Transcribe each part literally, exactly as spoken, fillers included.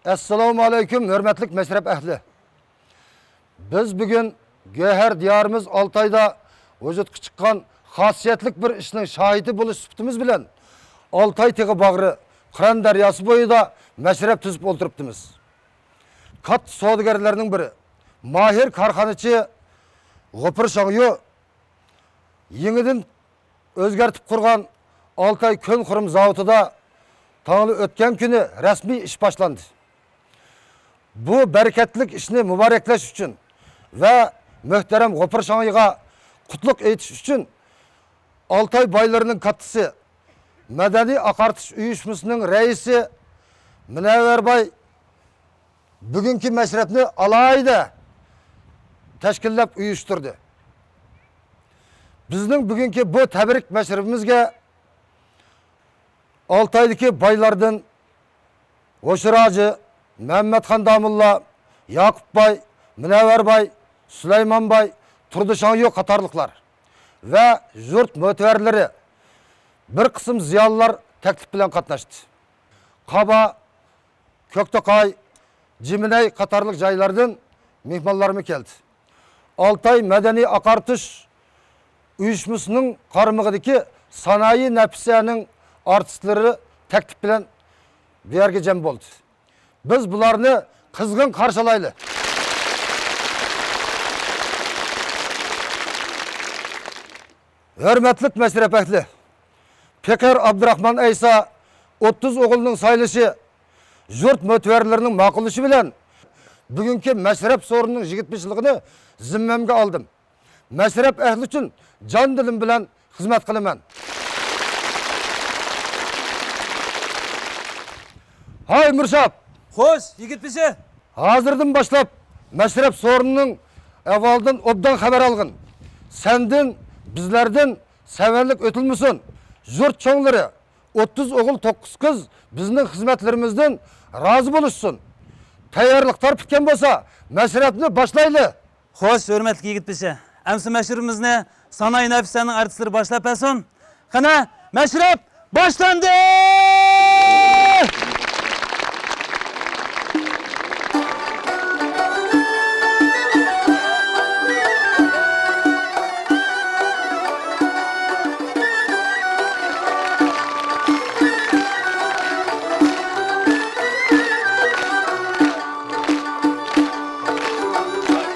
ئەسسالامۇ ئەلەيكۇم، ھۆرمەتلىك مەشرەپ ئەھلى! بىز بۈگۈن گۆھەر دىيارىمىز ئالتايدا ۋۇجۇدقا چىققان خاسىيەتلىك بىر ئىشنىڭ شاھىتى بولۇش سۈپىتىمىز بىلەن ئالتاي تېغى باغرى، قىران دەرياسى بويىدا مەشرەپ تۈزۈپ ئولتۇرۇپتىمىز. كاتتا سودىگەرلەرنىڭ بىرى، ماھىر كارخانىچى غوپۇر شاڭيۇ يېڭىدىن ئۆزگەرتىپ قۇرغان ئالتاي كۆن خۇرۇم زاۋۇتىدا تاڭلا ئۆتكەن كۈنى رەسمىي ئىش باشلاندى. بۇ بەرىكەتلىك ئىشنى مۇبارەكلەش ئۈچۈن ۋە مۆھتەرەم غوپۇر شاڭيىغا قۇتلۇق ئېيتىش ئۈچۈن ئالتاي بايلىرىنىڭ كاتتىسى، مەدەنىي ئاقارتىش ئۇيۇشمىسىنىڭ رەئىسى مۇنەۋۋەر باي بۈگۈنكى مەشرەپنى ئالاھىدە تەشكىللەپ ئۇيۇشتۇردى. بىزنىڭ بۈگۈنكى بۇ تەبرىك مەشرىپىمىزگە ئالتايدىكى بايلاردىن ھوشۇر ھاجى، مەمەتخان داموللا، ياقۇپ باي، مۇنەۋۋەر باي، سۇلايمان باي، تۇردى شاڭيۇ قاتارلىقلار ۋە يۇرت مۆتىۋەرلىرى، بىر قىسىم زىيالىيلار تەكلىپ بىلەن قاتناشتى. قابا، كۆكتوقاي، جىمىنەي قاتارلىق جايلاردىن مېھمانلارمۇ كەلدى. ئالتاي مەدەنىي ئاقارتىش ئۇيۇشمىسىنىڭ قارمىقىدىكى سانائىي نەپىسەنىڭ ئارتىسلىرى تەكلىپ بىلەن بۇ يەرگە جەم بولدى. بىز بۇلارنى قىزغىن قارشى ئالايلى. ھۆرمەتلىك مەشرەپ ئەھلى! پېقىر ئابدۇراخمان ئەيسا ئوتتۇز ئوغۇلنىڭ سايلىشى، يۇرت مۆتىۋەرلىرىنىڭ ماقۇللىشى بىلەن بۈگۈنكى مەشرەپ سورۇنىنىڭ يىگىت بېشىلىقىنى زىممەمگە ئالدىم. مەشرەپ ئەھلى ئۈچۈن جان دىلىم بىلەن خىزمەت قىلىمەن. ھاي مۇرشاپ! خوش، يىگىت بېشى! ھازىردىن باشلاپ مەشرەپ سورۇنىنىڭ ئەھۋالىدىن ئوبدان خەۋەر ئالغىن. سەندىن، بىزلەردىن سەۋەنلىك ئۆتۈلمىسۇن. يۇرت چوڭلىرى، ئوتتۇز ئوغۇل توققۇز قىز بىزنىڭ خىزمەتلىرىمىزدىن رازى بولۇشسۇن. تەييارلىق تار پۈتكەن بولسا، مەشرەپنى باشلايلى. خوش، ھۆرمەتلىك يىگىت بېشى. ئەمسە مەشرىپىمىزنى سانائىي نەپىسەنىڭ ئارتىسلىرى باشلاپ بەرسۇن. قېنى، مەشرەپ باشلاندى!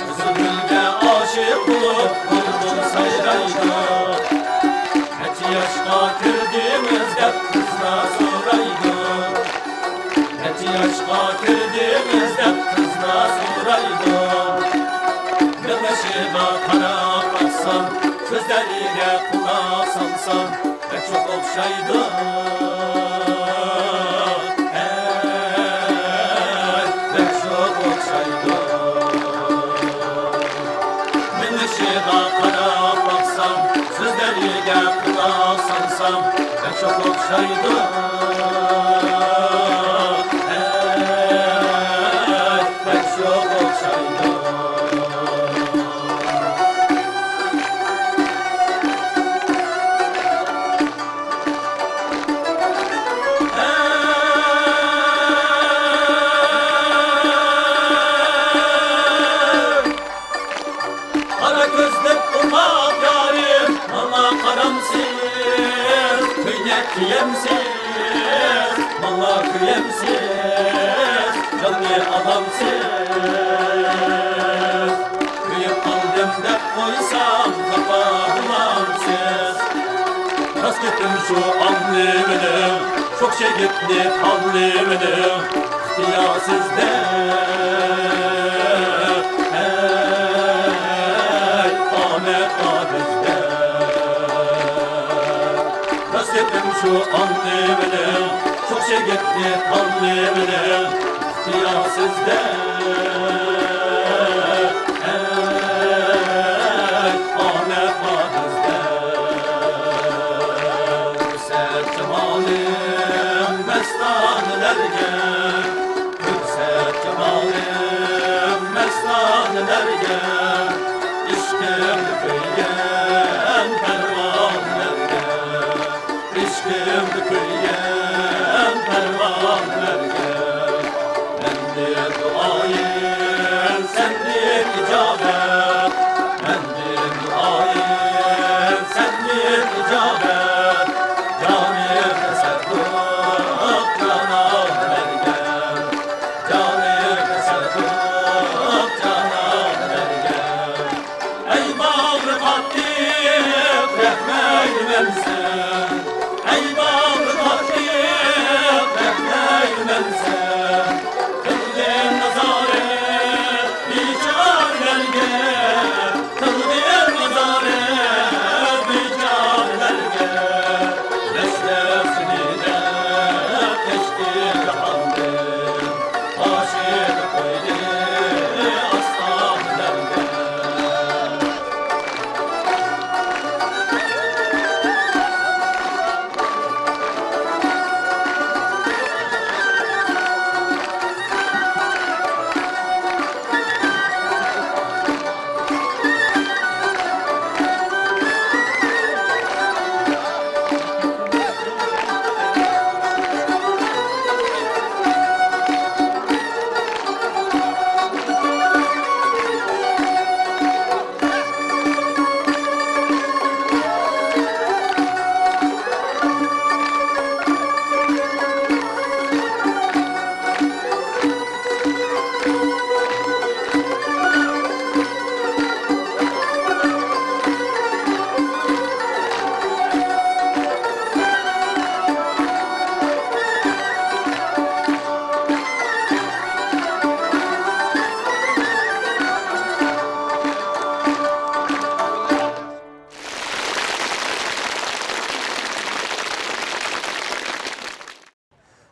قىزىل گۈلگە ئاشىق بولۇپ بۇلبۇل سايرايدۇ. نەچچە ياشقا كىردىڭىز دەپ قىزلار سورايدۇ. نەچچە ياشقا كىردىڭىز دەپ قىزلار سورايدۇ. مېڭىشىغا قاراپ باقسام، سۆزلىرىگە قۇلاق سالسام، بەك شوخ ئوخشايدۇ. ھەي، بەك شوخ ئوخشايدۇ. مېڭىشىغا قاراپ باقسام، سۆزلىرىگە قۇلاق سالسام، بەك شوخ ئوخشايدۇ. ھەي، بەك شوخ ئوخشايدۇ. قارا كۆزلۈك ئوماق يارىم، ماڭا قارامسىز، كۆينەك كىيەمسىز، ماڭا كۆيەمسىز، جاننى ئالامسىز؟ كۆيۈپ قالدىم دەپ قويسام، خاپا بولامسىز؟ راست گېپىم شۇ، ئاڭلىۋېلىڭ، شوخ يىگىتنى تاللىۋېلىڭ، ئىختىيارسىز دەپ، ھەي، ئامەت بار بىزدە. راست گېپىم شۇ، ئاڭلىۋېلىڭ، شوخ يىگىتنى تاللىۋېلىڭ، ئىختىيارسىز دەپ، ھەي، ئامەت بار بىزدە. كۆرسەت جامالىڭ مەستانىلەرگە، كۆرسەت جامالىڭ مەستانىلەرگە، ئىشقىمدا كۆيگەن پەرۋانىلەرگە، ئىشقىمدا كۆيگەن پەرۋانىلەرگە، مەن دۇئايىم سەندىن ئىجابەت، مەندىن دۇئايىم سەندىن ئىجابەت. جانىم تەسەددۇق جانانى بەرگەن، جانىم تەسەددۇق جانانى بەرگەن. ئەي باغرى قاتتىق رەھمەيلىمەمسەن، ئەي باغرى قاتتىق رەھمەيلىمەمسەن. قىلغىن نازارەت بىچارىلەرگە، قىلغىن نازارەت بىچارىلەرگە. مەشرەپ سېنى دەپ كەچتى جاھاندىن.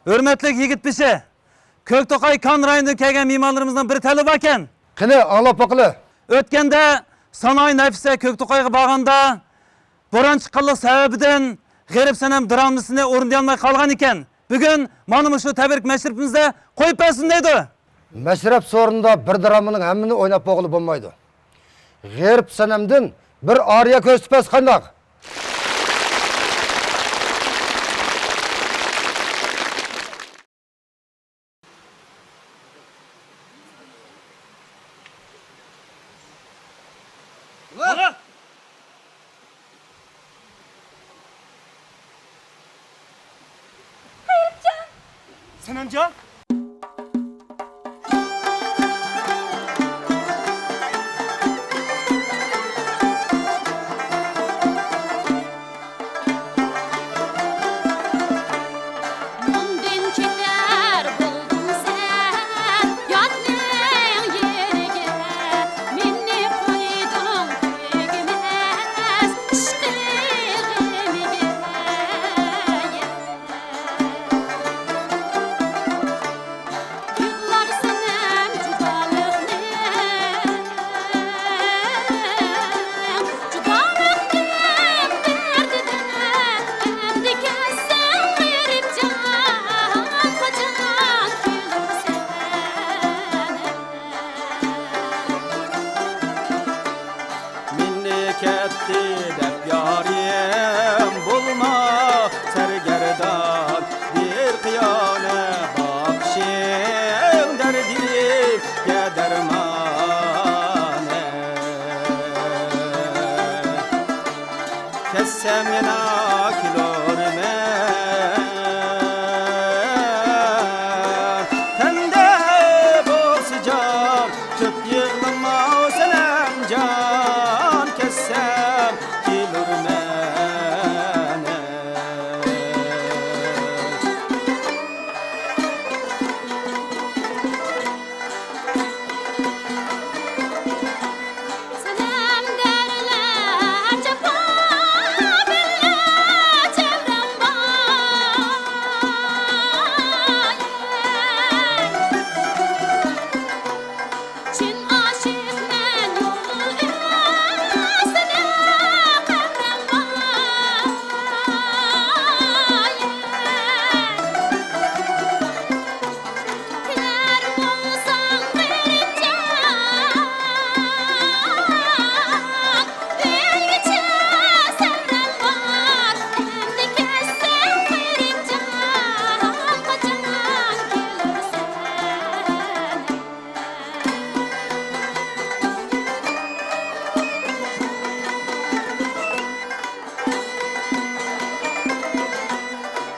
ھۆرمەتلىك يىگىت بېشى، كۆكتوقاي كان رايونىدىن كەلگەن مېھمانلىرىمىزنىڭ بىر تەلىپى باركەن. قېنى، ئاڭلاپ باقىلى. ئۆتكەندە سانائى نەفىسە كۆكتوقايغا بارغاندا، بوران چىققانلىق سەۋەبىدىن غېرىب سەنەم دىرامىسىنى ئورۇندىيالماي قالغان ئىكەن. بۈگۈن مانا مۇشۇ تەبرىك مەشرىپىمىزدە قويۇپ بەرسۇن دەيدۇ. مەشرەپ سورۇنىدا بىر دىرامىنىڭ ھەممىنى ئويناپ بولغىلى بولمايدۇ. غېرىب سەنەمدىن بىر ئارىيە كۆرسىتىپ بەرسە قانداق؟ غېرىبجان! سەنەمجان! مۇندىن كېتەر بولدۇڭ سەن ياتنىڭ يېرىگە، مېنى قويدۇڭ تۈگىمەس ئىشقىڭ يېرىگە.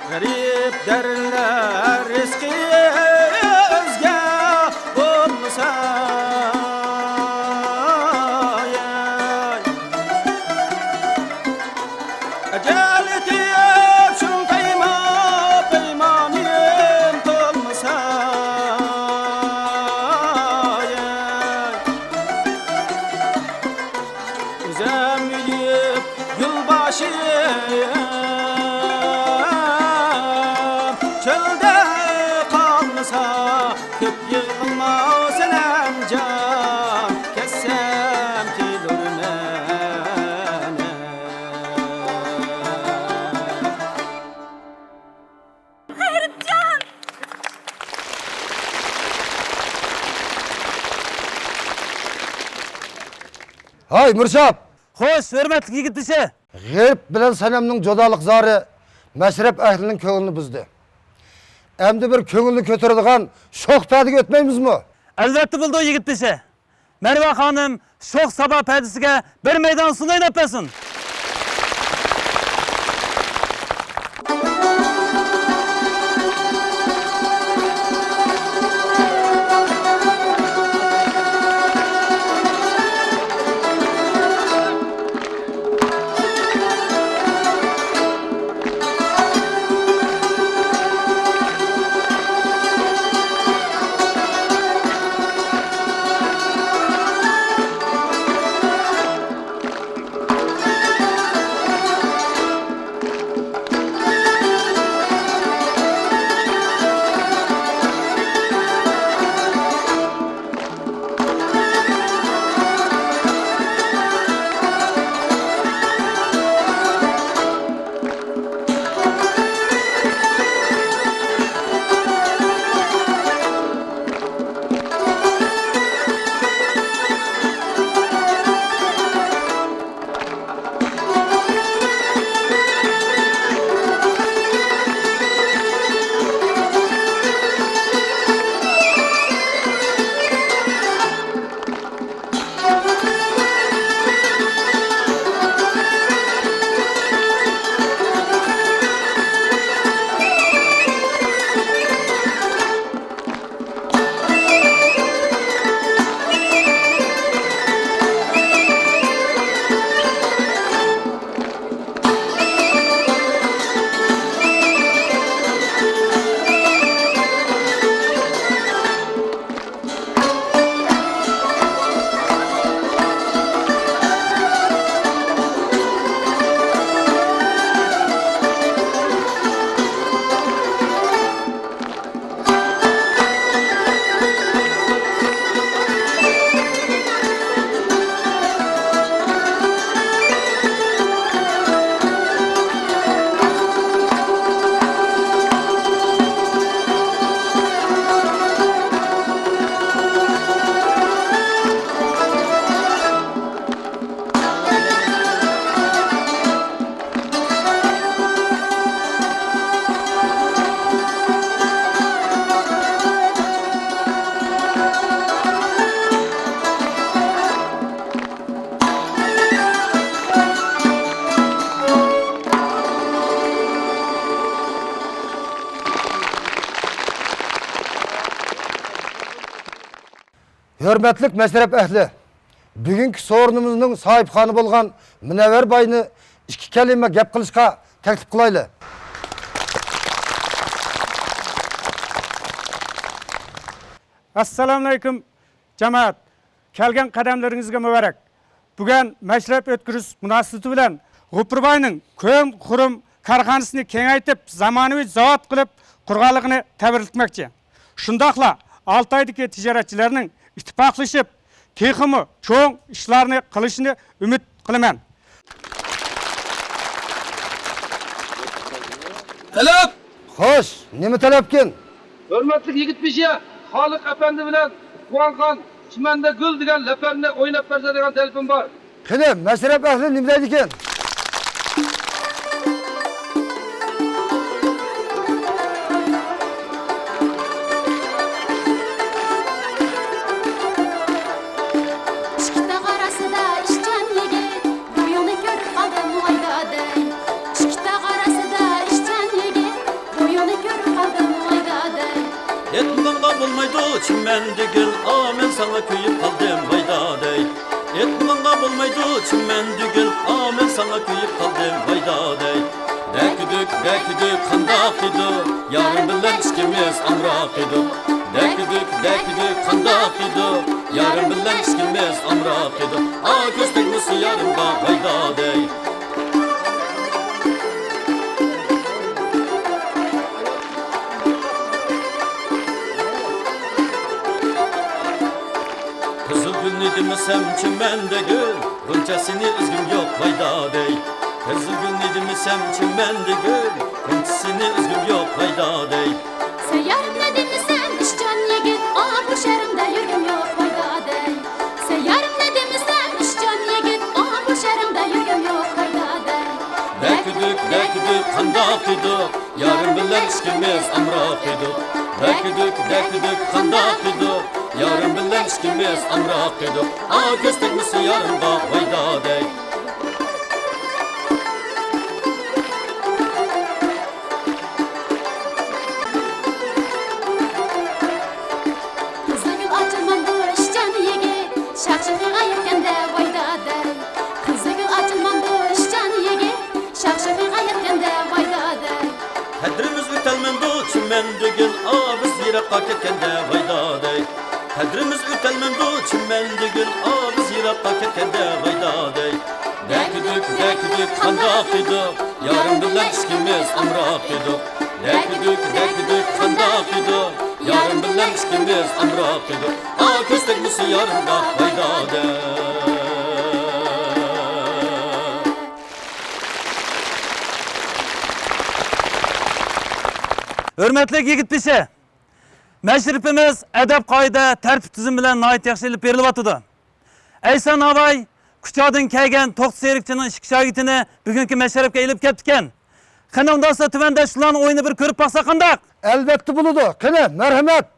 غەرىب دەرلەر رىزقى ئۆزگە بولمىسا، ئەجەل يېتىپ شۇڭقايما پەيمانىم تولمىسا، ئۆزۈم ئۆلۈپ يولباشچىم چۆلدە قالمىسا، كۆپ يىغلىما سەنەمجان، كەتسەم كېلۇرمەن. غەيرىتجان! ھاي، مۇرشاپ! خوش، ھۆرمەتلىك يىگىت بېشى! غېرىب بىلەن سەنەمنىڭ جۇدالىق زارى مەشرەپ ئەھلىنىڭ كۆڭلىنى بۇزدى. ئەمدى بىر كۆڭۈلنى كۆتۈرىدىغان شوخ پەدىگە ئۆتمەيمىزمۇ؟ ئەلۋەتتە بولىدۇ، يىگىت بېشى. مەرۋە خانىم شوخ سابا پەدىسىگە بىر مەيدان سۇناينى ئەپ بەرسۇن. ھۆرمەتلىك مەشرەپ ئەھلى، بۈگۈنكى سورۇنىمىزنىڭ ساھىبخانى بولغان مۇنەۋۋەر باينى ئىككى كەلىمە گەپ قىلىشقا تەكلىپ قىلايلى. ئەسسالامۇئەلەيكۇم، جامائەت! كەلگەن قەدەملىرىڭىزگە مۇبارەك! بۈگۈن مەشرەپ ئۆتكۈزۈش مۇناسىۋىتى بىلەن غوپۇرباينىڭ كۆن خۇرۇم كارخانىسىنى كېڭەيتىپ، زامانىۋى زاۋۇت قىلىپ قۇرغانلىقىنى تەبرىكلىمەكچى. شۇنداقلا ئالتايدىكى تىجارەتچىلەرنىڭ ئىتتىپاقلىشىپ، تېخىمۇ چوڭ ئىشلارنى قىلىشىنى ئۈمىد قىلىمەن. تەلەپ! خوش، نېمە تەلەپكىن؟ ھۆرمەتلىك يىگىت بېشى خالىق ئەپەندى بىلەن قۇۋانخان چىمەندە گۈل دېگەن لەپەرنى ئويناپ بەرسە دېگەن تەلىپىم بار. قېنى، مەشرەپ ئەھلى نېمە دەيدىكىن؟ ئىككى تاغ ئارىسىدا ئىشچان يىگىت، بويۇڭنى كۆرۈپ قالدىم ۋاي دادەي. ئىككى تاغ ئارىسىدا ئىشچان يىگىت، بولمايدۇ چىمەندىگۈل، ئا، مەن ساڭا كۆيۈپ قالدىم، ۋاي دادەي. ئېيتمىغىنغا بولمايدۇ چىمەندىگۈل، ئا، مەن ساڭا كۆيۈپ قالدىم، ۋاي دادەي. دەكۈدۈك، دەكۈدۈك، قانداق ئىدۇق، يارىم بىلەن ئىككىمىز ئامراق ئىدۇق. دەكۈدۈك، دەكۈدۈك، قانداق ئىدۇق، يارىم بىلەن ئىككىمىز ئامراق ئىدۇق. ئا، كۆز تەگمىسۇن يارىمغا، ۋاي دادەي. قىزىلگۈلنى دېمىسەم چىمەندىگۈل، غۇنچىسىنى ئۈزگۈم يوق، ۋاي دادەي. قىزىلگۈلنى دېمىسەم چىمەندىگۈل، غۇنچىسىنى ئۈزگۈم يوق، ۋاي دادەي. سەييارىمنى دېمىسەم ئىشچان يىگىت، ئا، بۇ شەھىرىڭدە يۈرگۈم يوق، ۋاي دادەي. سەييارىمنى دېمىسەم ئىشچان يىگىت، ئا، بۇ شەھىرىڭدە يۈرگۈم يوق، ۋاي دادەي. دەكۈدۈك، دەكۈدۈك، قانداق ئىدۇق، يارىم بىلەن ئىككىمىز ئامراق ئىدۇق. دەكۈدۈك، دەكۈدۈك، قانداق ئىدۇق، يارىم بىلەن ئىككىمىز ئامراق ئىدۇق. ئا، كۆز تەگمىسۇن يارىمغا، ۋاي دادەي. قىزىلگۈل ئاچىلمامدۇ ئىشچان يىگىت، شاخ-شېخىغا يەتكەندە، ۋاي دادەي. قىزىلگۈل ئاچىلمامدۇ ئىشچان يىگىت، شاخ-شېخىغا يەتكەندە، ۋاي دادەي. قەدرىمىز ئۆتەلمەمدۇ چىمەندىگۈل، ئا، بىز يىراققا كەتكەندە، ۋاي دادەي. قەدرىمىز ئۆتەلمەمدۇ چىمەندىگۈل، ئا، بىز يىراققا كەتكەندە، ۋاي دادەي. دەكۈدۈك، دەكۈدۈك، قانداق ئىدۇق، يارىم بىلەن ئىككىمىز ئامراق ئىدۇق. دەكۈدۈك، دەكۈدۈك، قانداق ئىدۇق، يارىم بىلەن ئىككىمىز ئامراق ئىدۇق. ئا، كۆز تەگمىسۇن يارىمغا، ۋاي دادەي. ھۆرمەتلىك يىگىت بېشى! مەشرىپىمىز ئەدەپ-قائىدە، تەرتىپ-تۈزۈم بىلەن ناھايىتى ياخشى ئېلىپ بېرىلىۋاتىدۇ. ئەيسان ئاۋاي كۇچادىن كەلگەن توختى سېرىكچىنىڭ ئىككى شاگىرتىنى بۈگۈنكى مەشرەپكە ئېلىپ كەپتىكەن. قېنى ئۇنداقسا تۆۋەندە شۇلارنىڭ ئويۇنىنى بىر كۆرۈپ باقساق قانداق؟ ئەلۋەتتە بولىدۇ. قېنى، مەرھەمەت!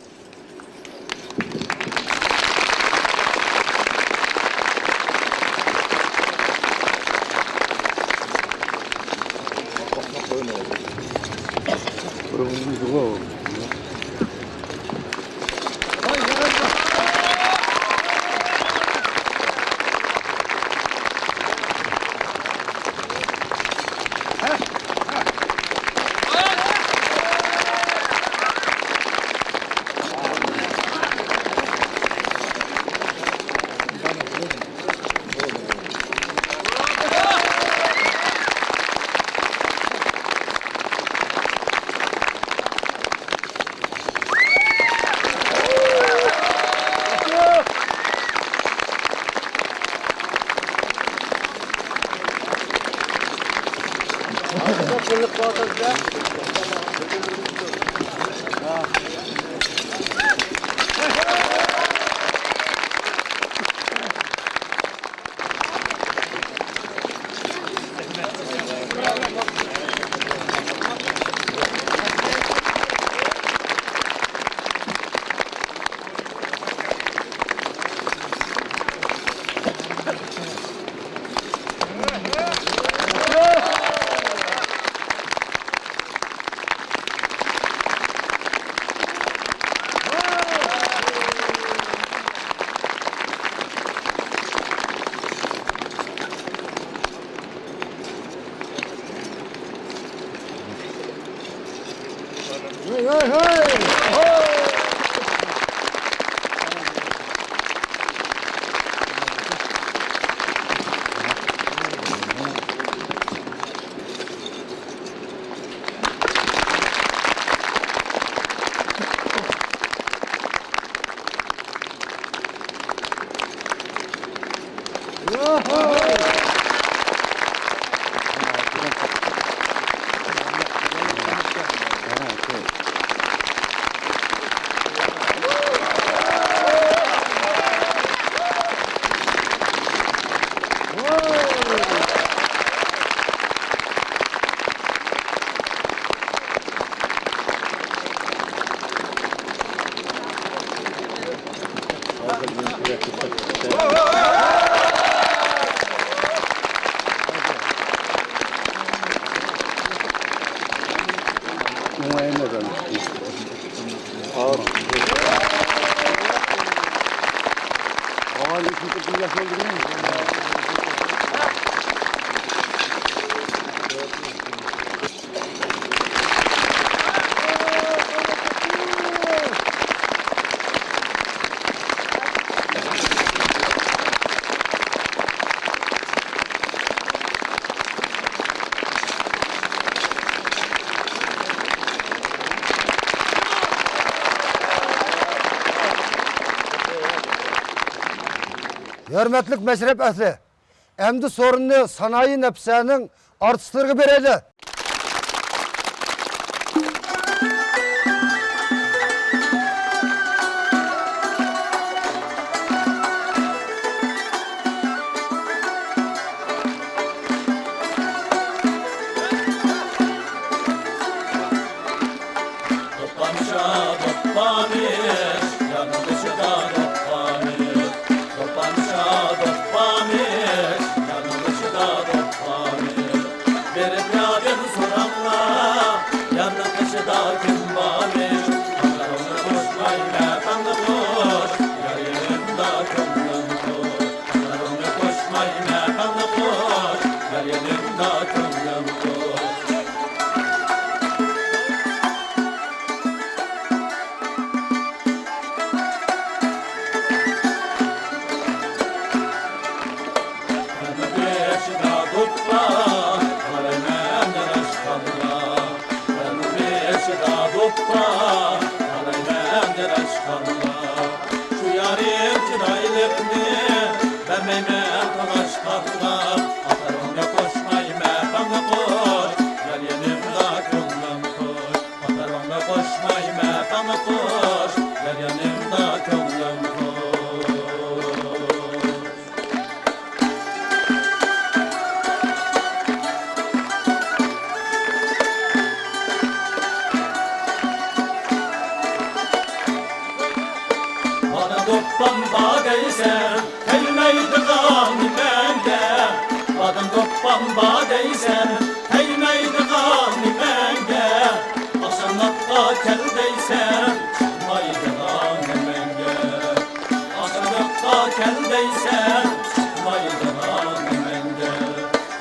ھۆرمەتلىك مەشرەپ ئەھلى، ئەمدى سورۇننى سانائىي نەپىسەنىڭ ئارتىسلىرىغا بېرەيلى. دوپپامچا دوپپامىش، يارنىڭ بېشىدا دوپپامىش. دوپپامچا دوپپامىش، يارنىڭ بېشىدا دوپپامىش. بېرىپ ياردىن سوراڭلار، يارنىڭ قېشىدا كىم بارمىش؟ ئاتلىرىڭنى قوشماي مەپەڭنى قوش، يار يېنىمدا كۆڭلۈم خۇش. ئاتلىرىڭنى قوشماي مەپەڭنى قوش، يار يېنىمدا كۆڭلۈم خۇش. بېشىدا دوپپا، قارايمەن ياراشقانغا. بېشىدا دوپپا، قارايمەن ياراشقانغا. شۇ يارىم چىرايلىقنى بەرمەيمەن تالاشقانغا. ئاتلىرىڭنى قوشماي مەپەڭنى قوش، يار يېنىمدا كۆڭلۈم خۇش. ئاتلىرىڭنى قوشماي مەپەڭنى قوش، يار يېنىمدا كۆڭلۈم خۇش. مانا دوپپام بار دەيسەن، تەگمەيدىغان نېمەڭگە. بادام دوپپام بار دەيسەن، تەگمەيدىغان نېمەڭگە. ئاخشاملىققا كەل دەيسەن، چىقمايدىغان نېمەڭگە. ئاخشاملىققا كەل دەيسەن، چىقمايدىغان نېمەڭگە.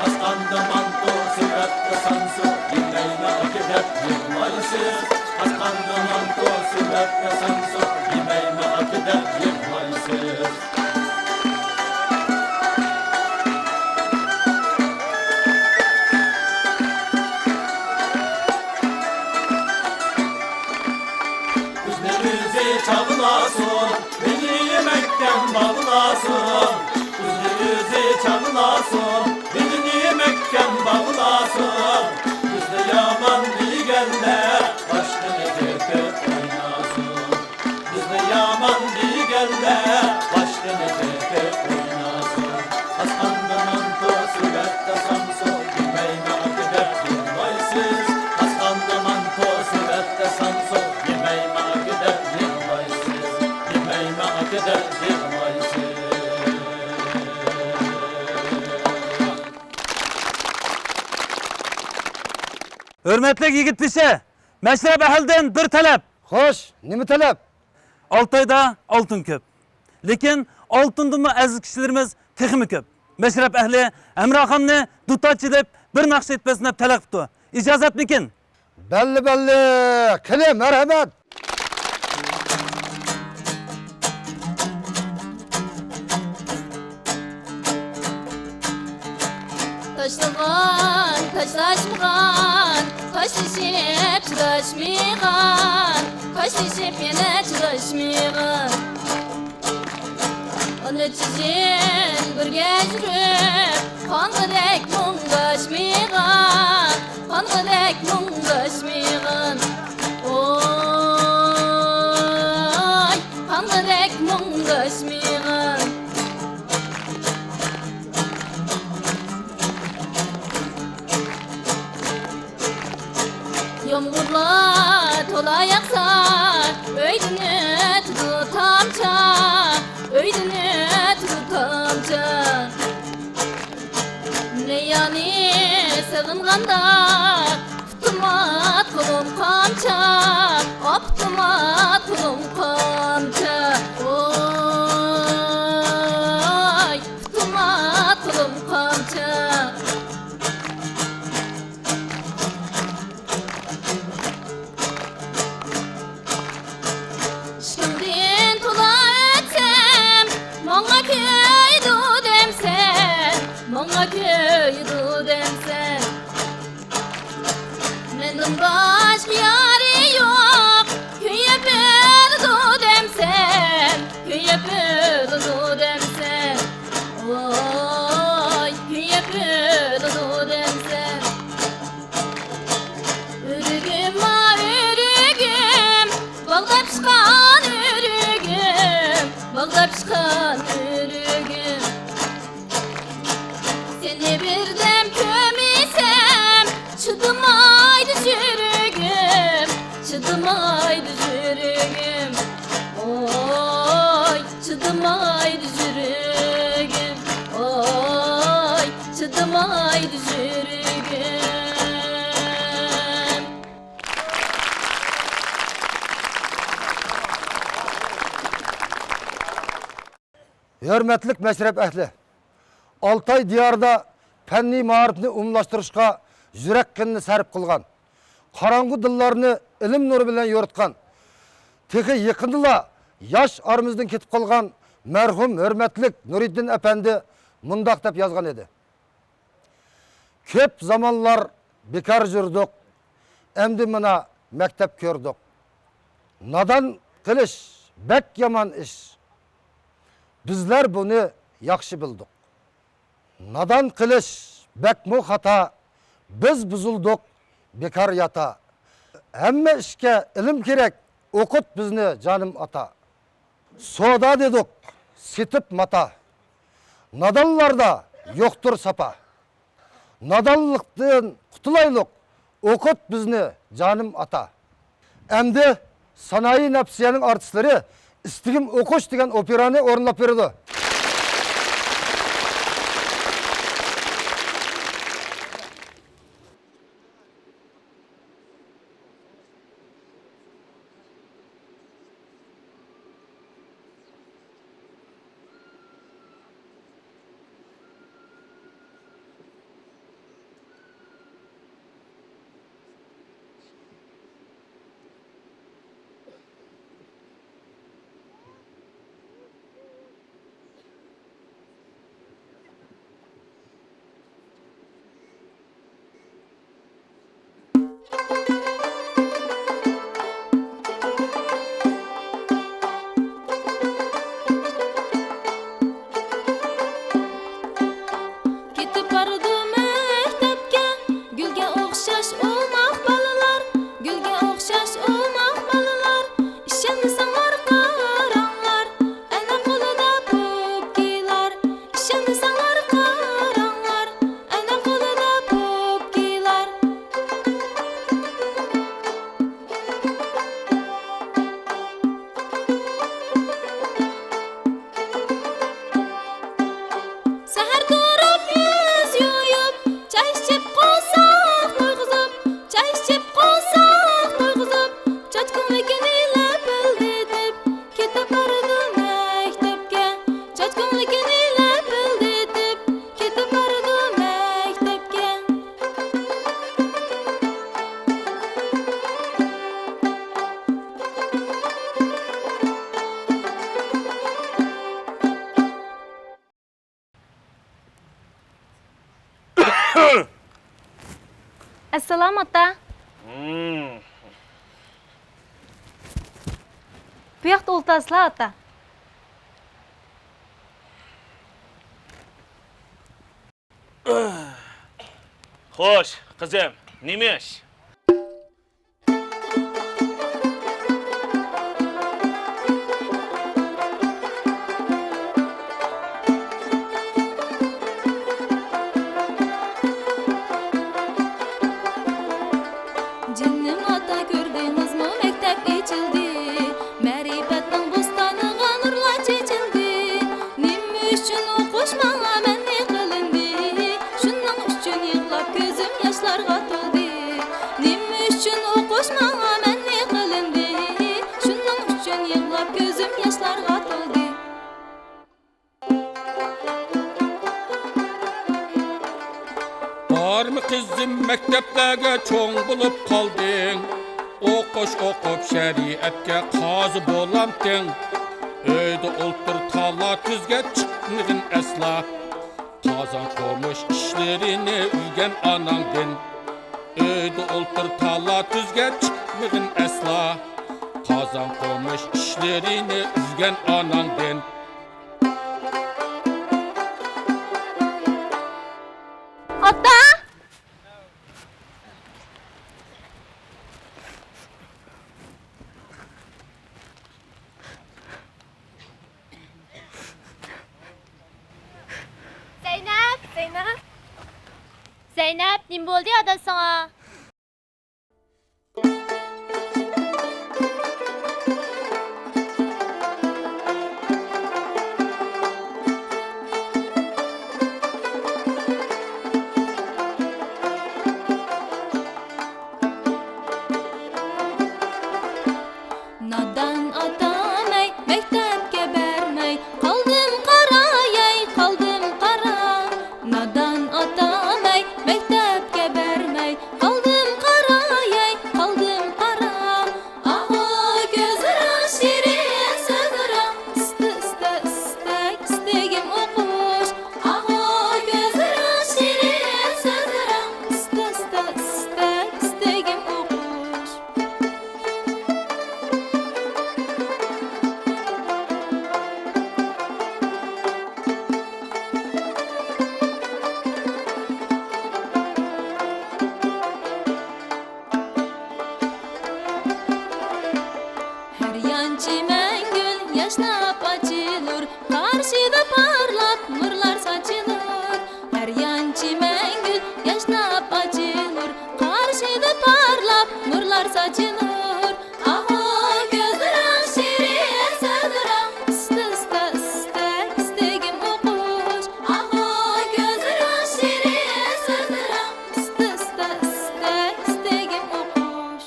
ئاشخانىدا مانتۇ، سېۋەتتە سامسا، يېمەيمەن ئاكا دەپ يىغلايسىز. ئاشخانىدا مانتۇ، سېۋەتتە سامسا، يېمەيمەن ئاكا دەپ يىغلايسىز. بىزنى ئۆزى چاغلاسۇن، مېنى يېمەكتىن باغلاسۇن. بىزنى ئۆزى چاغلاسۇن، مېنى يېمەكتىن باغلاسۇن. بىزنى يامان دېگەنلەر باشقىنى تېپىپ ئويناسۇن. بىزنى يامان دېگەنلەر باشقىنى تېپىپ ئويناسۇن. ئاشخانىدا مانتۇ، سېۋەتتە سامسا، يېمەيمەن ئاكا دەپ يىغلايسىز. ئاشخانىدا مانتۇ، سېۋەتتە سامسا، يېمەيمەن ئاكا دەپ يىغلايسىز. يېمەيمەن ئاكا دەپ يىغلايسىز. ھۆرمەتلىك يىگىت بېشى، مەشرەپ ئەھلىدىن بىر تەلەپ. خوش، نېمە تەلەپ؟ ئالتايدا ئالتۇن كۆپ. لېكىن ئالتۇندىنمۇ ئەزىز كىشىلىرىمىز تېخىمۇ كۆپ. مەشرەپ ئەھلى ھەمراخاننى دۇتار چېلىپ بىر ناخشا ئېيتىپ بەرسۇن دەپ تەلەپ قىپتۇ. ئىجازەتمىكىن؟ بەللى، بەللى. قېنى، مەرھەمەت. تاشلىغان، تاشلاشمىغان، تاشلىشىپ چىداشمىغان، تاشلىشىپ يەنە چىداشمىغان. ئانچە يىل بىرگە يۈرۈپ، قانغىدەك مۇڭداشمىغان، قانغىدەك مۇڭداشمىغان. ئوي، قانغىدەك مۇڭداشمىغان. يامغۇرلار تولا ياغسا، ئۆيدىن ئۆتىدۇ تامچا، ئۆيدىن ئۆتىدۇ تامچا. نەييانى سېغىنغاندا، ئاپتىمات قولۇم قامچا، ئاپتىمات قولۇم قامچا. ۋاي، مەندىن باشقا يارى يوق، كۆيۈپ ئۆلىدۇ دەمسەن، كۆيۈپ ئۆلىدۇ دەمسەن، ۋاي، كۆيۈپ ئۆلىدۇ دەمسەن. ئۆرۈگۈم، ئا، ئۆرۈگۈم، باغدا پىشقان ئۆرۈگۈم، باغدا پىشقان ئۆرۈگۈم. سېنى بىردەم كۆرمىسەم، چىدىمايدۇ يۈرىكىم، چىدىمايدۇ يۈرىكىم. ۋاي، چىدىمايدۇ يۈرىكىم، ۋاي، چىدىمايدۇ يۈرىكىم. ھۆرمەتلىك مەشرەپ ئەھلى! ئالتاي دىيارىدا پەننىي مائارىپنى ئومۇملاشتۇرۇشقا يۈرەك قېنىنى سەرپ قىلغان، قاراڭغۇ دىللارنى ئىلىم نۇرى بىلەن يورۇتقان، تېخى يېقىندىلا ياش ئارىمىزدىن كېتىپ قالغان مەرھۇم ھۆرمەتلىك نۇرىدىن ئەپەندى مۇنداق دەپ يازغان ئىدى: كۆپ زامانلار بىكار يۈردۇق، ئەمدى مانا مەكتەپ كۆردۇق. نادان قىلىش بەك يامان ئىش. بىزلەر بۇنى ياخشى بىلدۇق. نادان قىلىش بەكمۇ خاتا، بىز بۇزۇلدۇق، بىكار ياتا. ھەممە ئىشكە ئىلىم كېرەك، ئوقۇت بىزنى جانىم ئاتا. سودا دېدۇق، سېتىپ ماتا. نادانلاردا يوقتۇر ساپا. نادانلىقتىن قۇتۇلايلۇق، ئوقۇت بىزنى جانىم ئاتا. ئەمدى سانائىي نەپسىيەنىڭ ئارتىسلىرى ئىستىكىم ئوقۇش دېگەن ئوپېرانى ئورۇنلاپ بېرىدۇ. كېتىپ بارىدۇ مەكتەپكە گۈلگە ئوخشاش ئوماق بالىلار، گۈلگە ئوخشاش ئوماق بالىلار. ئىشەنمىسەڭلار قاراڭلار، ئەنە قولىدا پوپكىلار. ئىشەنمىسەڭلار قاراڭلار، ئەنە قولىدا پوپكىلار. سەھەر تۇرۇپ يۈز يۇيۇپ، چاي ئىچىپ قورساق تويغۇزۇپ، چاي ئىچىپ قورساق تويغۇزۇپ، چاچ كۆڭلىكىنى لەپىلدىتىپ، كېتىپ بارىدۇ مەكتەپكە. چاچ كۆڭلىكىنى لەپىلدىتىپ، كېتىپ بارىدۇ مەكتەپكە. ئەسسالام، ئاتا. بۇ ياقتا ئولتۇرسىلا، ئاتا. خوش، قىزىم، نېمە ئىش؟ جېنىم ئاتا، كۆردىڭىزمۇ، مەكتەپ ئېچىلدى، مەرىپەتنىڭ بوستانىغا نۇرلار چېچىلدى. نېمە ئۈچۈن ئوقۇش ماڭا مەنئى قىلىندى؟ شۇنىڭ ئۈچۈن يىغلاپ كۆزۈم ياشلارغا تولدى. نېمە ئۈچۈن ئوقۇش ماڭا مەنئى قىلىندى؟ شۇنىڭ ئۈچۈن يىغلاپ كۆزۈم ياشلارغا تولدى. بارما قىزىم مەكتەپلەرگە، چوڭ بولۇپ قالدىڭ. ئوقۇش ئوقۇپ شەرىئەتكە قازى بولامتىڭ؟ ئۆيدە ئولتۇر تالا تۈزگە، چىقمىغىن ئەسلا. قازان قومۇش ئىشلىرىنى ئۆگەن ئاناڭدىن. ئۆيدە ئولتۇر، تالا تۈزگە چىقمىغىن ئەسلا. قازان قومۇش ئىشلىرىنى ئۆگەن ئاناڭدىن. ئاتا! زەينەپ! زەينەپ! زەينەپ، نېمە بولدى ئادا ساڭا؟ نادان ئاتام ئەي، مەكتەپكە بەرمەي، قالدىم قاراي، قالدىم قارا. نادان ئاتام ئەي، مەكتەپكە بەرمەي، قالدىم قاراي، قالدىم قارا. ئاھۇ، كۆزلىرىڭ شېرىن، سۆزلىرىڭ ئىستە، ئىستە، ئىستەك، ئىستىگىم ئوقۇش. ئاھۇ، كۆزلىرىڭ شېرىن، سۆزلىرىڭ ئىستە، ئىستە، ئىستەك، ئىستىگىم ئوقۇش. ھەر يان چىمەنگۈل ياشناپ ئاچىلۇر، قارشىدا پارلاق نۇرلار ساچىلۇر. ھەر يان چىمەنگۈل ياشناپ ئاچىلۇر، قارشىدا پارلاپ نۇرلار ساچىلۇر. ئاھۇ، كۆزلىرىڭ شېرىن، سۆزلىرىڭ ئىستە، ئىستە، ئىستەك، ئىستىگىم ئوقۇش. ئاھۇ، كۆزلىرىڭ شېرىن، سۆزلىرىڭ ئىستە، ئىستە، ئىستەك، ئىستىگىم ئوقۇش.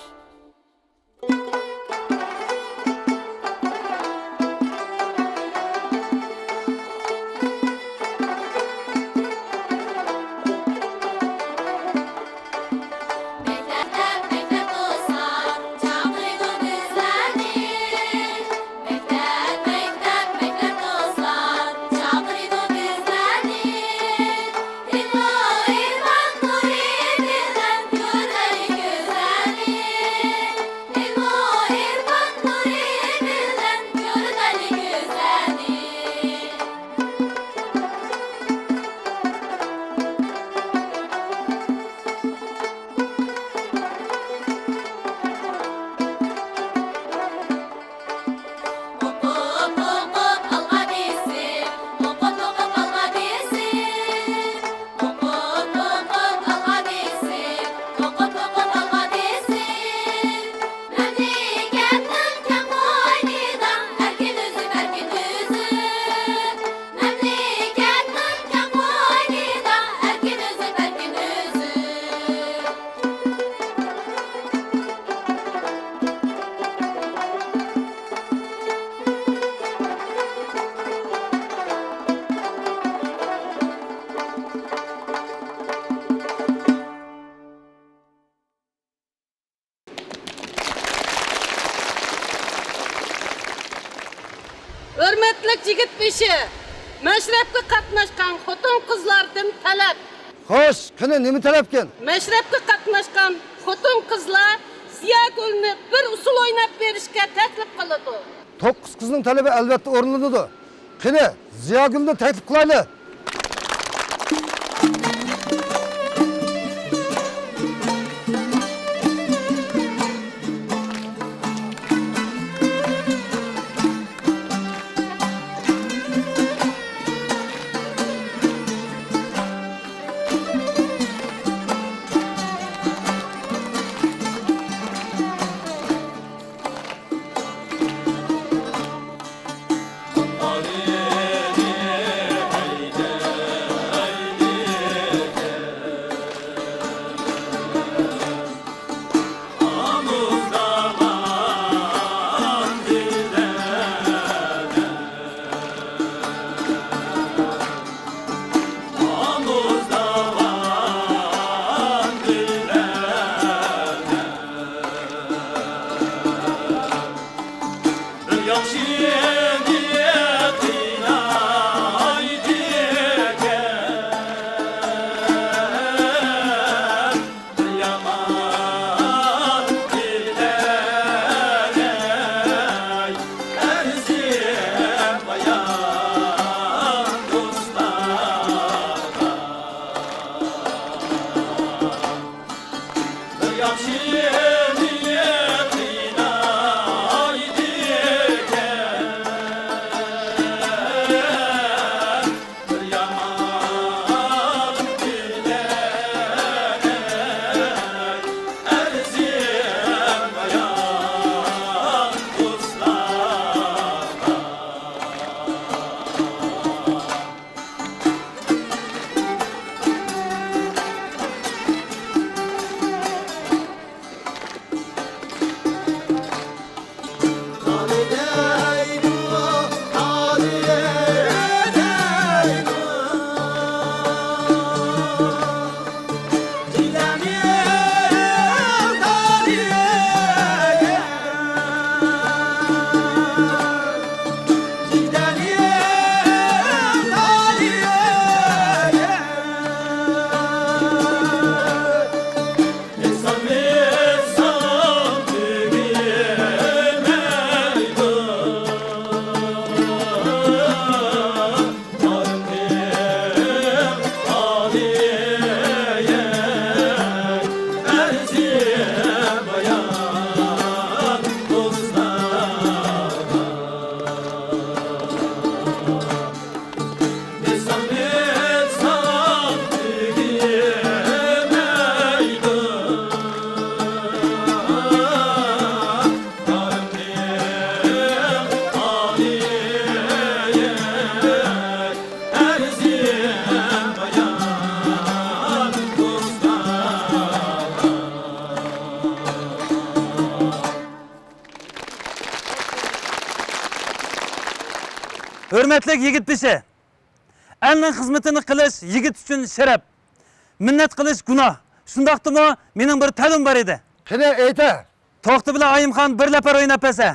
مەكتەپ، مەكتەپ دوستلار چاقىرىدۇ بىزلەرنى. مەكتەپ، مەكتەپ، مەكتەپ دوستلار چاقىرىدۇ بىزلەرنى. ئىلمۇ ئىرفان نۇرى بىلەن كۆرەيلى كۆزلەرنى. ئىلمۇ ئىرفان نۇرى بىلەن كۆرەيلى كۆزلەرنى. ئوقۇپ، ئوقۇپ، ئالغا بېسىپ، ئوقۇپ، ئوقۇپ، ئالغا بېسىپ. ئوقۇپ، ئوقۇپ، ئالغا بېسىپ، ئوقۇپ، ئوقۇپ، ئالغا بېسىپ. مەملىكەتنىڭ كەڭ قوينىدا ئەركىن ئۈزۈپ، ئەركىن ئۈزۈپ. مەملىكەتنىڭ كەڭ قوينىدا ئەركىن ئۈزۈپ، ئەركىن ئۈزۈپ. ھۆرمەتلىك يىگىت بېشى، مەشرەپكە قاتناشقان خوتۇن-قىزلاردىن تەلەپ. خوش، قېنى، نېمە تەلەپكەن؟ مەشرەپكە قاتناشقان خوتۇن-قىزلار زىياگۈلنى بىر ئۇسسۇل ئويناپ بېرىشكە تەكلىپ قىلىدۇ. توققۇز قىزنىڭ تەلىپى ئەلۋەتتە ئورۇنلىنىدۇ. قېنى، زىياگۈلنى تەكلىپ قىلايلى. ھۆرمەتلىك يىگىت بېشى! ئەلنىڭ خىزمىتىنى قىلىش يىگىت ئۈچۈن شەرەپ. مىننەت قىلىش گۇناھ. شۇنداقتىمۇ مېنىڭ بىر تەلىپىم بار ئىدى. قېنى، ئېيتە! توختى بىلەن ئايىمخان بىر لەپەر ئويناپ بەرسە.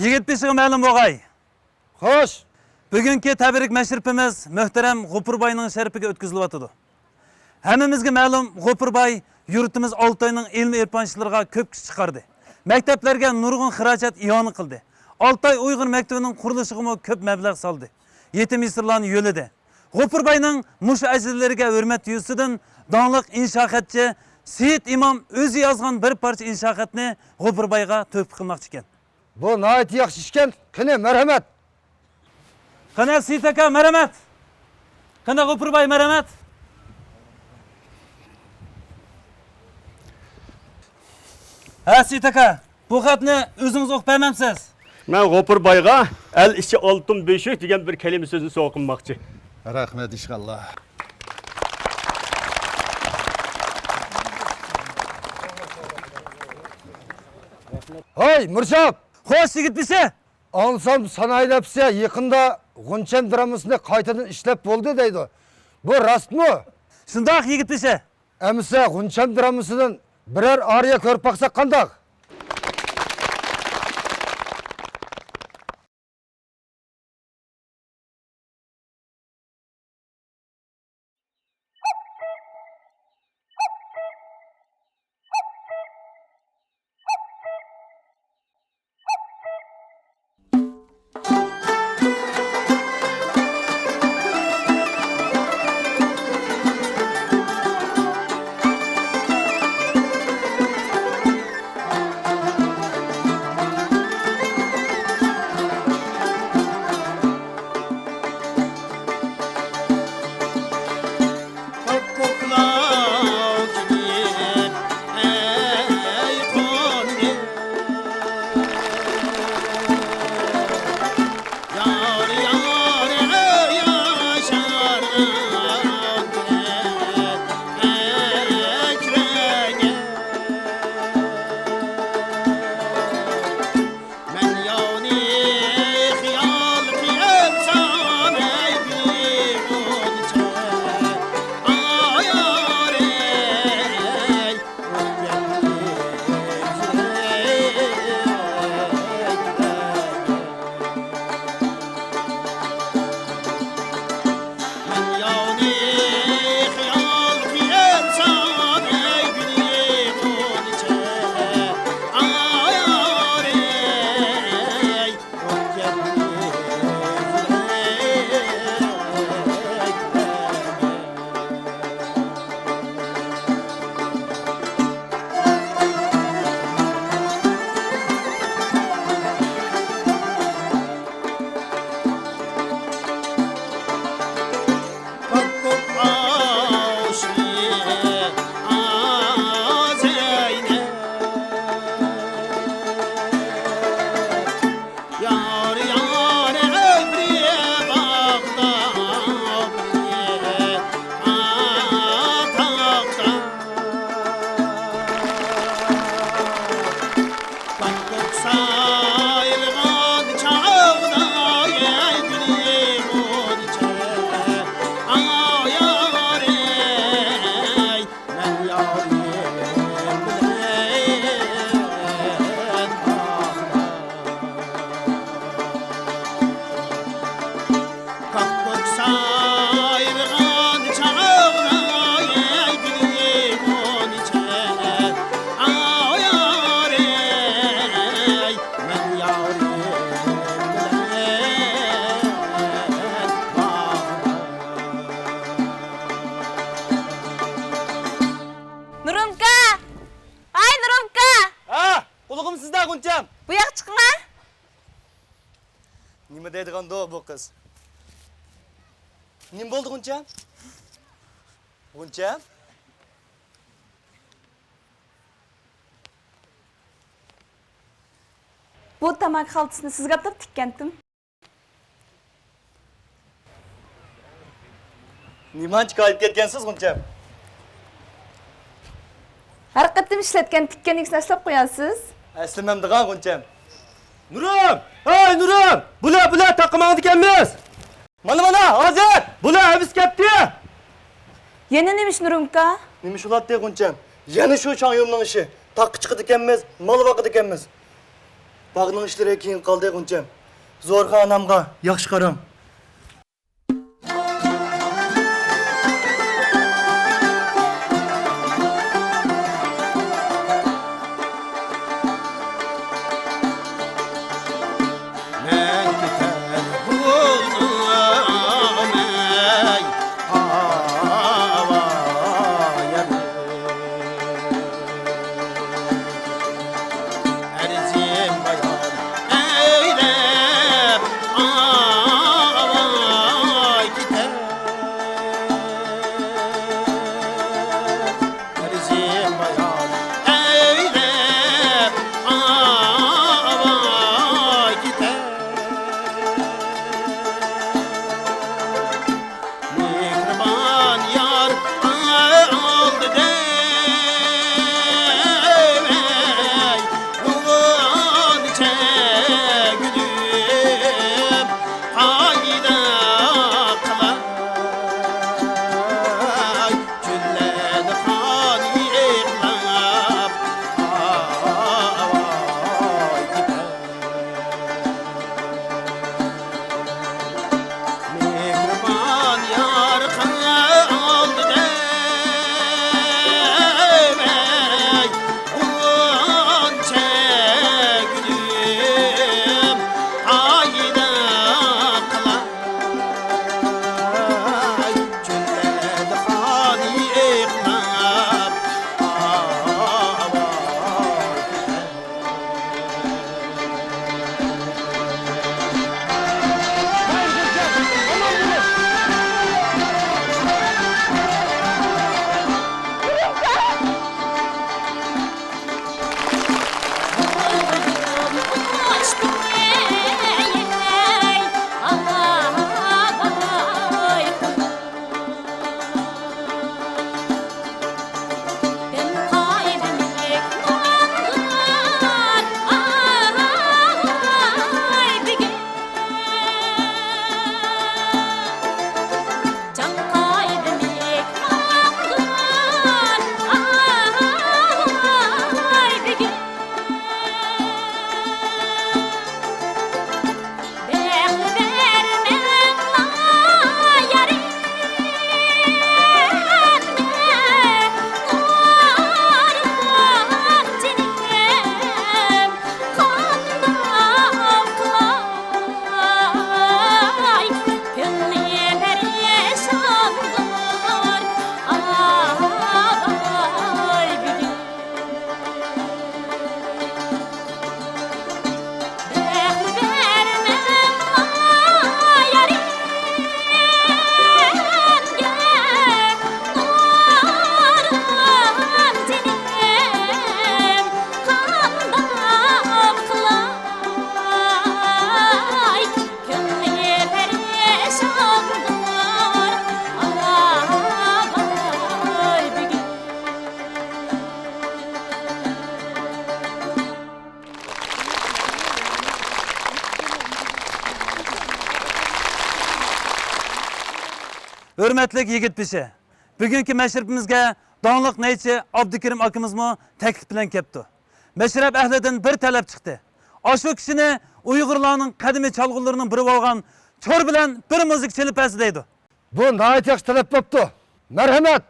يىگىت بېشىغا مەلۇم بولغاي. خوش! بۈگۈنكى تەبرىك مەشرىپىمىز مۆھتەرەم غوپۇر باينىڭ شەرىپىگە ئۆتكۈزۈلۈۋاتىدۇ. ھەممىمىزگە مەلۇم، غوپۇر باي يۇرتىمىز ئالتاينىڭ ئىلمىي-ئىرفان ئىشلىرىغا كۆپ كۈچ چىقاردى. مەكتەپلەرگە نۇرغۇن خىراجەت ئىئانە قىلدى. ئالتاي ئۇيغۇر مەكتىۋىنىڭ قۇرۇلۇشىغىمۇ كۆپ مەبلەغ سالدى. يېتىم يېسىرلارنى يۆلىدى. غوپۇر باينىڭ مۇشۇ ئەجىرلىرىگە ھۆرمەت يۈزىسىدىن داڭلىق ئىنشائەتچى سېيىت ئىمام ئۆزى يازغان بىر پارچە ئىنشائەتنى غوپۇر بايغا تۆھپە قىلماقچى ئىكەن. بۇ ناھايىتى ياخشى ئىشكەن. قېنى، مەرھەمەت! قېنى، سېيىت ئاكا، مەرھەمەت! قېنى، غوپۇر باي، مەرھەمەت! ھە، سېيىت ئاكا، بۇ خەتنى ئۆزىڭىز ئوقۇپ بەرمەمسىز؟ مەن غوپۇر بايغا «ئەل ئىچى ئالتۇن بۆشۈك» دېگەن بىر كەلىمە سۆزنى سوۋغا قىلماقچى. رەھمەت، ئىنشاللا. ھوي، مۇرشاپ! خوش، يىگىت بېشى! ئاڭلىسام، سانائى نەپسىيە يېقىندا غۇنچەم درامىسىنى قايتىدىن ئىشلەپ بولدى دەيدۇ. بۇ راستمۇ؟ شۇنداق، يىگىت بېشى. ئەمىسە غۇنچەم درامىسىدىن بىرەر ئارىيە كۆرۈپ باقساق قانداق؟ ئايرىلغان چاغدا ئەي گۈلى غۇنچە، ئاڭا يارەي، مەن يارىم بىلەن باغدا. كاككۇك سايرىغان چاغدا ئەي گۈلى غۇنچە، ئاۋۇ يارەي، مەن يارىم بىلەن باغدا. نۇرۇمكا! ھاي، نۇرۇمكا! ھە، قۇلىقىم سىزدە، غۇنچەم. بۇ ياققا چىقىڭە. نېمە دەيدىغاندۇ بۇ قىز؟ نېمە بولدى، غۇنچەم؟ غۇنچەم؟ بۇ تاماكا خالتىسىنى سىزگە ئاتاپ تىككەنتىم. نېمانچە كايىپ كەتكەنسىز، غۇنچەم؟ ھەر قېتىم ئىشلەتكەن تىككەن ئىگىسىنى ئەسلەپ قويارسىز. ئەسلىمەمدىغان، غۇنچەم. نۇرۇم! ھەي، نۇرۇم! بۇلە، بۇلە، تاقىماڭدىكەنمىز! مانا، مانا، ھازىر! بۇلە ئەۋىسىپ كەتتى! يەنە نېمە ئىش، نۇرۇمكا؟ نېمە ئىش بولاتتى، غۇنچەم؟ يەنە شۇ شاڭيۇمنىڭ ئىشى. تاغقا چىقىدىكەنمىز، مال باقىدىكەنمىز. باغنىڭ ئىشلىرى كېيىن قالدى، غۇنچەم. زورخان ئانامغا ياخشى قاراڭ. مەن كېتەر بولدۇم، ئەي، ئاۋايەم. ئەرزىم بايان ئەيلەپ، ئاۋايەم. ھۆرمەتلىك يىگىت بېشى، بۈگۈنكى مەشرىپىمىزگە داڭلىق نەيچى ئابدۇكېرىم ئاكىمىزمۇ تەكلىپ بىلەن كەپتۇ. مەشرەپ ئەھلىدىن بىر تەلەپ چىقتى. ئاشۇ كىشىنى ئۇيغۇرلارنىڭ قەدىمىي چالغۇلىرىنىڭ بىرى بولغان چور بىلەن بىر مۇزىكا چېلىپ بەرسە دەيدۇ. بۇ ناھايىتى ياخشى تەلەپ بوپتۇ. مەرھەمەت!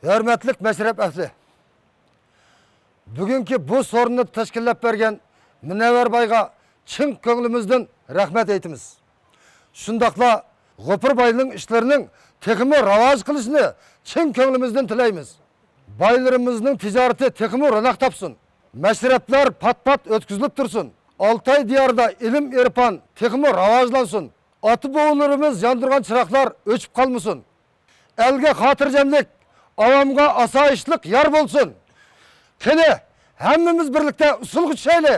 ھۆرمەتلىك مەشرەپ ئەھلى! بۈگۈنكى بۇ سورۇننى تەشكىللەپ بەرگەن مۇنەۋۋەر بايغا چىن كۆڭلىمىزدىن رەھمەت ئېيتىمىز. شۇنداقلا غوپۇر باينىڭ ئىشلىرىنىڭ تېخىمۇ راۋاج قىلىشىنى چىن كۆڭلىمىزدىن تىلەيمىز. بايلىرىمىزنىڭ تىجارىتى تېخىمۇ روناق تاپسۇن. مەشرەپلەر پات-پات ئۆتكۈزۈلۈپ تۇرسۇن. ئالتاي دىيارىدا ئىلىم-ئېرپان تېخىمۇ راۋاجلانسۇن. ئاتا-بوۋىلىرىمىز ياندۇرغان چىراغلار ئۆچۈپ قالمىسۇن. ئەلگە خاتىرجەملىك، ئاۋامغا ئاسايىشلىق يار بولسۇن. قېنى، ھەممىمىز بىرلىكتە ئۇسسۇلغا چۈشەيلى!